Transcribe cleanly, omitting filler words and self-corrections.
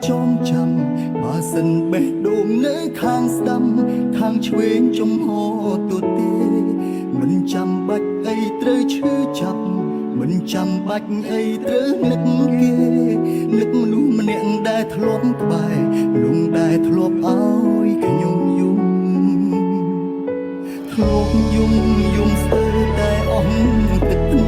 ចងចាំបើសិនបេះដូងនៅខាងស្ដាំខាងឆ្វេងចំហទទេមិនចាំបាច់អីត្រូវឈឺចាប់មិនចាំបាច់អីត្រូវនឹកគេនឹកមនុស្សម្នាក់ដែលធ្លាប់ក្បែរលងដែលធ្លាប់ឲ្យខ្ញុំយំ ធ្លាប់យំយំស្ទើរតែអស់ទឹកភ្ន